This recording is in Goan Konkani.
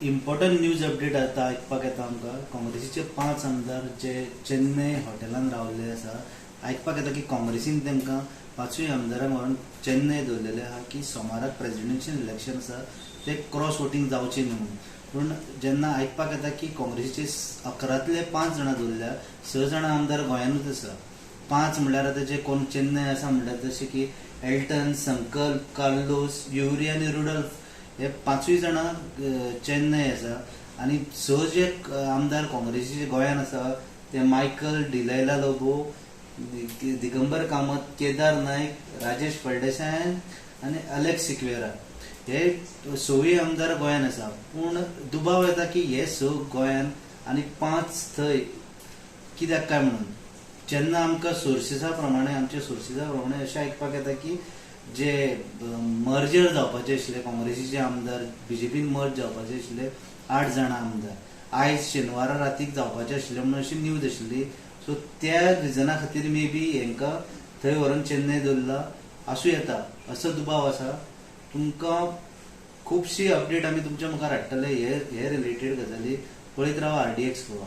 इम्पॉर्टंट न्यूज अपडेट आतां आयकपाक येता आमकां. काँग्रेसीचे 5 आमदार जे चेन्नय हॉटेलान रावल्ले आसा, आयकपाक येता की काँग्रेसीन तांकां 5 आमदारांक व्हरून चेन्नय दवरलेले आहा की सोमाराक प्रेजिडेन्शियल इलेक्शन आसा, ते क्रॉस वोटींग जावचें न्हू म्हणून. पूण जेन्ना आयकपाक येता की काँग्रेसीचे 11तले 5 जाणां दवरल्या, 6 जाणां आमदार गोंयानूच आसा. 5 म्हणल्यार आतां जे कोण चेन्नय आसा म्हणल्यार जशें की एल्टन, संकल्प, कार्लोस, युरी आनी रुडल्फ हे 5 जाणां चेन्नय आसा. आनी 6 जे आमदार काँग्रेसीचे गोंयान आसा ते मायकल, डिलायला लोबो, दिगंबर कामत, केदार नायक, राजेश फळदेसाय आनी अलेक्स सिक्वेरा हे 6 आमदार गोंयान आसा. पूण दुबाव येता की हे 6 गोंयान आनी 5 थंय कित्याक काय म्हणून. जेन्ना आमकां सोर्सिसा प्रमाणे, आमच्या सोर्सिसा प्रमाणे अशें आयकपाक येता की जे मर्जर जावपाचे आशिल्ले काँग्रेसीचे आमदार बीजेपीन मर्ज जावपाचे आशिल्ले 8 जाणां आमदार आयज शेनवारा रातीक जावपाचे आशिल्ले म्हणून अशी न्यूज आशिल्ली. सो त्या रिजना खातीर मे बी हेंकां थंय व्हरून चेन्नय दवरला आसूं येता असो दुबाव आसा. तुमकां खुबशी अपडेट आमी तुमच्या मुखार हाडटले हे रिलेटेड गजाली. पळयत रावा RDX Goa.